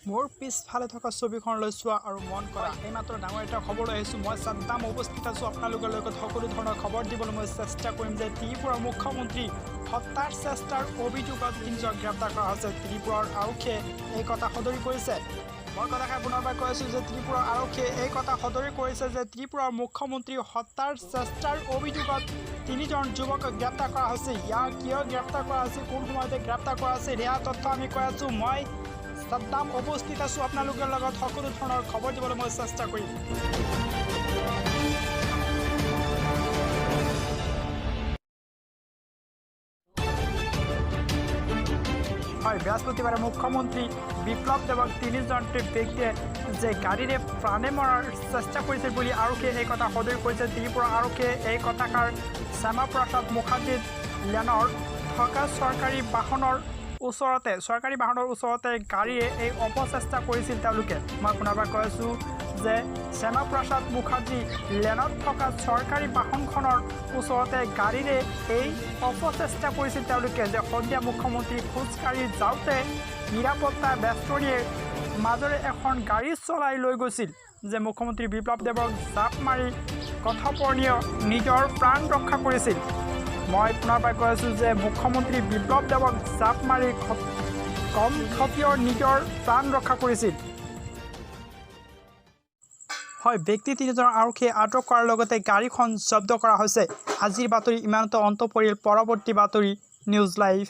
মোৰ পিছফালে থকা ছবিখনলৈ চোৱা আৰু মন কৰা। এইমাত্ৰ ডাঙৰ এটা খবৰ লৈ আহিছোঁ। মই ছাদ্দাম উপস্থিত আছোঁ আপোনালোকৰ লগত। সকলো ধৰণৰ খবৰ দিবলৈ মই চেষ্টা কৰিম যে ত্ৰিপুৰাৰ মুখ্যমন্ত্ৰী হত্যাৰ চেষ্টাৰ অভিযোগত তিনিজনক গ্ৰেপ্তাৰ কৰা হৈছে। ত্ৰিপুৰাৰ আৰক্ষীয়ে এই কথা সদৰি কৰিছে। মই কথাষাৰ পুনৰবাৰ কৈ আছোঁ যে ত্ৰিপুৰাৰ আৰক্ষীয়ে এই কথা সদৰি কৰিছে যে ত্ৰিপুৰাৰ মুখ্যমন্ত্ৰী হত্যাৰ চেষ্টাৰ অভিযোগত তিনিজন যুৱকক গ্ৰেপ্তাৰ কৰা হৈছে। ইয়াক কিয় গ্ৰেপ্তাৰ কৰা হৈছে, কোন সময়তে গ্ৰেপ্তাৰ কৰা হৈছে, সেয়া তথ্য আমি কৈ আছোঁ। মই ছাদ্দাম উপস্থিত আছোঁ আপোনালোকৰ লগত। সকলো ধৰণৰ খবৰ দিবলৈ মই চেষ্টা কৰিম। হয়, বৃহস্পতিবাৰে মুখ্যমন্ত্ৰী বিপ্লৱ দেৱক তিনিজন ব্যক্তিয়ে যে গাড়ীৰে প্ৰাণে মৰাৰ চেষ্টা কৰিছিল বুলি আৰক্ষীয়ে এই কথা সদৰি কৰিছে। ত্ৰিপুৰা আৰক্ষীয়ে এই কথাষাৰ শ্যামাপ্ৰসাদ মুখাৰ্জী লেনৰ থকা চৰকাৰী বাহনৰ ওচৰতে গাড়ীৰে এই অপচেষ্টা কৰিছিল তেওঁলোকে। মই পুনৰবাৰ কৈ আছোঁ যে শ্যামাপ্ৰসাদ মুখাৰ্জী লেনত থকা চৰকাৰী বাহনখনৰ ওচৰতে গাড়ীৰে এই অপচেষ্টা কৰিছিল তেওঁলোকে, যে সন্ধিয়া মুখ্যমন্ত্ৰী খোজকাঢ়ি যাওঁতে নিৰাপত্তা বেষ্টনীৰ মাজেৰে এখন গাড়ী চলাই লৈ গৈছিল, যে মুখ্যমন্ত্ৰী বিপ্লৱ দেৱক জাপ মাৰি কথপৰ্ণীয় নিজৰ প্ৰাণ ৰক্ষা কৰিছিল। মই পুনৰবাৰ কৈ আছোঁ যে মুখ্যমন্ত্ৰী বিপ্লৱ দেৱক জাপ মাৰি কম থপিয়ৰ নিজৰ প্ৰাণ ৰক্ষা কৰিছিল। হয়, ব্যক্তি তিনিজনৰ আৰক্ষীয়ে আটক কৰাৰ লগতে গাড়ীখন জব্দ কৰা হৈছে। আজিৰ বাতৰি ইমানতে অন্ত পৰিল। পৰৱৰ্তী বাতৰি নিউজ লাইভ।